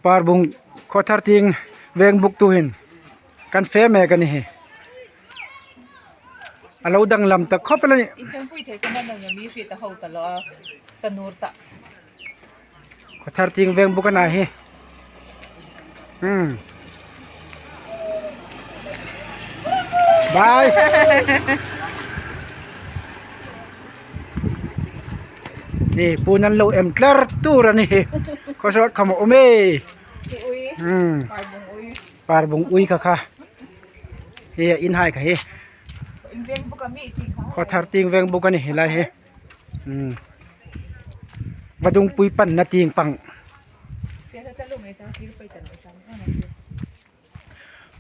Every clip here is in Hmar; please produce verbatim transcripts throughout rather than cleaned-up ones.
Parbung Khawthar tieng veng buktu hin kan fe mek a ni hi. A lo danglam tak khawp el a nih. In thengpui thei ka man dang mi hriet a ho ta lo a, ka nur ta. Khawthar tieng veng buk a na hi. Hmm. Bye. Hi, puon an lo em tlar tur a ni hi. Khawsawt khawm a um e. Ui. Hmm. Parbung ui. Parbung ui kha kha. Hi, in hai kha hi. In veng buk a mi ti kha. Khawthar tieng veng buk a ni hi lai hi. Hmm. Vadungpui panna tieng pang.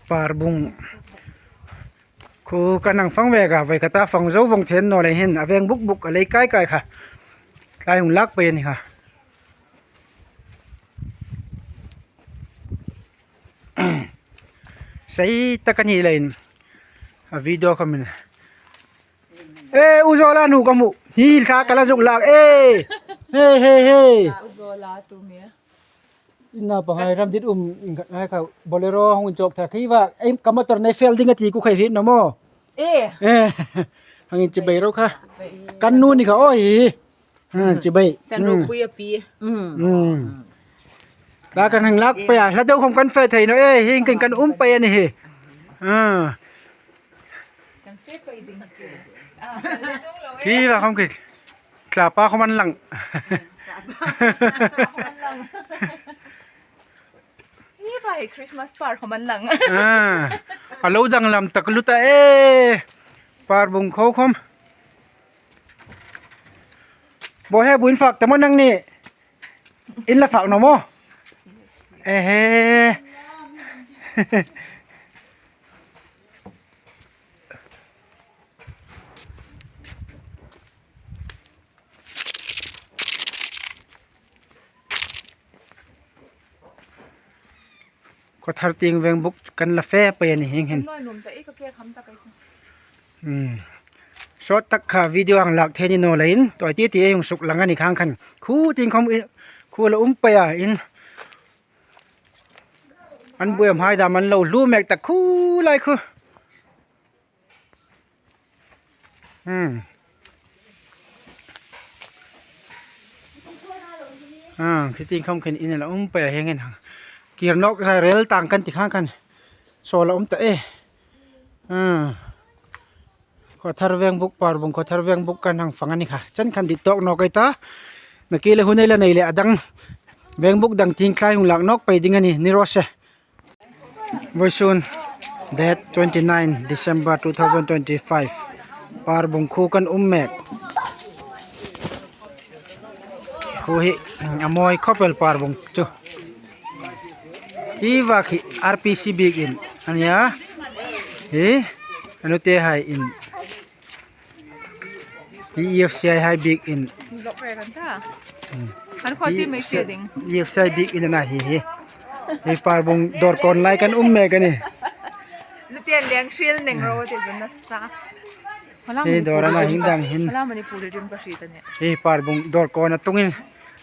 Parbung khuo kan hang fang ve ka, vawi khat a fang zo vong thei naw lei hin, a veng buk buk a lei kai kai kha. Tlai hung lak pei a ni kha. Sei tak a ni leiin a video ka min. E, U Zola nu ka hmu. Hi thla ka la zuk lak e. He, he, he. U Zola tu mi. Inna pangngai ram dit um, in khat hai kha Bolero hung inchawk thar khi va. Ei, ka motor nei fel ding a ti ku khai ri naw maw. E. E. Hang in chibai ro kha. Kan nu ni kha aw hi. Ha, chibai. Chan ropui a pi. Hmm. Ta kan hang lak pei a, hla deu khom kan fe thei naw e, hieng kan kan um pei a ni hi. Ha. Kan fe pei ding. Khi va khom khi. Tla pa khom an lang. Hi va hi Christmas par khom an lang. A. A lo danglam tak luta e. Parbung khuo khom. Bo he buin fak ta maw nangni. In la fak naw maw. Ehe. Khawthar tieng veng buk kan la fe pei a ni hieng hin. Hmm. Sawt tak kha video hang lak thei ni naw leiin, tawi ti ti ei hung suk lang a ni khang khan. Khu tieng khom khu la um pei a in. An buoi am hai dam an lo hlu mek tak khu lai khu. Hmm. A, khi tieng khom khin in la um pei a hieng hin. Kir nawk zai rel tang kan ti khang khan. Saw la um ta e. A. Khawthar veng buk, Parbung Khawthar veng buk kan hang fang a ni kha. Chan khan dit tawk nawk ei ta. Nakie le hun ei la nei le a dang. Veng buk dang tieng tlai hung lak nawk pei ding a ni, ni raw se. Vawisun, date twenty nine December two thousand twenty five. Parbung khuo kan um mek. Khuo hi a mawi khawp el Parbung chu. Hi va khi R P C biekin a nia. Hi, a nu te hai in. Hi E F C I hai biekin. Lok re kan ta. Hmm. Han khaw ti mai fe ding. E F C I biekin a na hi hi. Hi Parbung dawr kawn lai kan um mek a ni. Nu te leng hril neng ro te zon na sa. Hi dawr a na hing dang hin. Hala Manipuri rim ka hriet a nih. Hi Parbung dawr kawn a tungin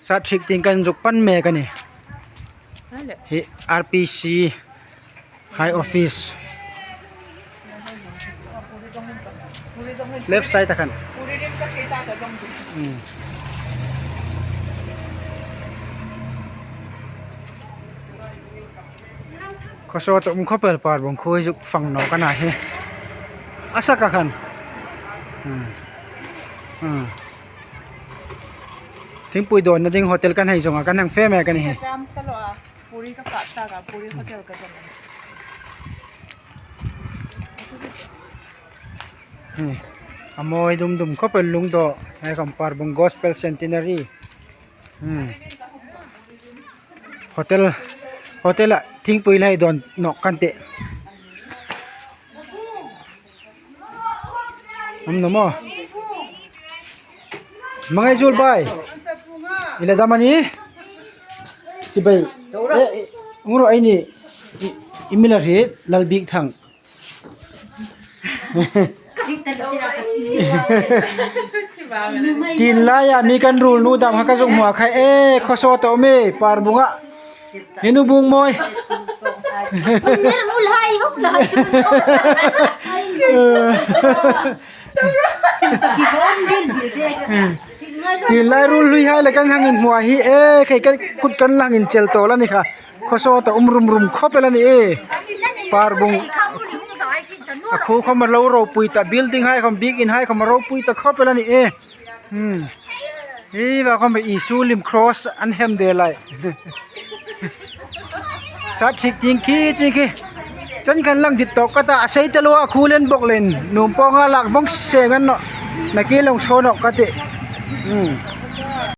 sat hrik tieng kan zuk pan mek a nih. Hi R P C hai office. Left side a khan. Hmm. Khawsawt a um khawp el Parbung khuo zuk fang nawk a na hi. A sak a khan. Hmm. Hmm. Thingpui dawnna ding hotel kan hei zawnga kan hang fe mek a ni hi. Tam ta lo a, puri ka fak ta ka, puri hotel ka zong. Hi. A mawi dum dum khawp el lungdaw. Hei khom Parbung Gospel Centenary. Hmm. Hotel, hotel-a thingpui lai dawn nawk kan tih. Um naw maw. Hmangai zuol bai. I la dam a nih. Chibai. E, e, hung ro ei ni. I, i mi la hriet, Lalbikthang. Tin laia mi kan ruolnu dam kha ka zuk hmu a khai e, khawsawt a um e, Parbunga. Henu bung moi. Ti lai rul hlui hai le kan hang inhmu a hi e, kei kan kut kan la hang inchel tawl a ni kha. Khawsawt a um rum rum khawp el a ni e. Parbung. A khuo khawm a lo ropui ta, building hai khawm, biekin hai khawm a ropui ta khawp el a ni e. Hmm. Hi va khawm Isu lim cross an hem de lai. Sat thik ting khi, ting khi. Chan kan lang dit tawk ka ta, a sei ta lo a, khu len bawk len. Nuom pawng a lak vawng seng an naw. Na ki long so nawk ka ti. Hmm.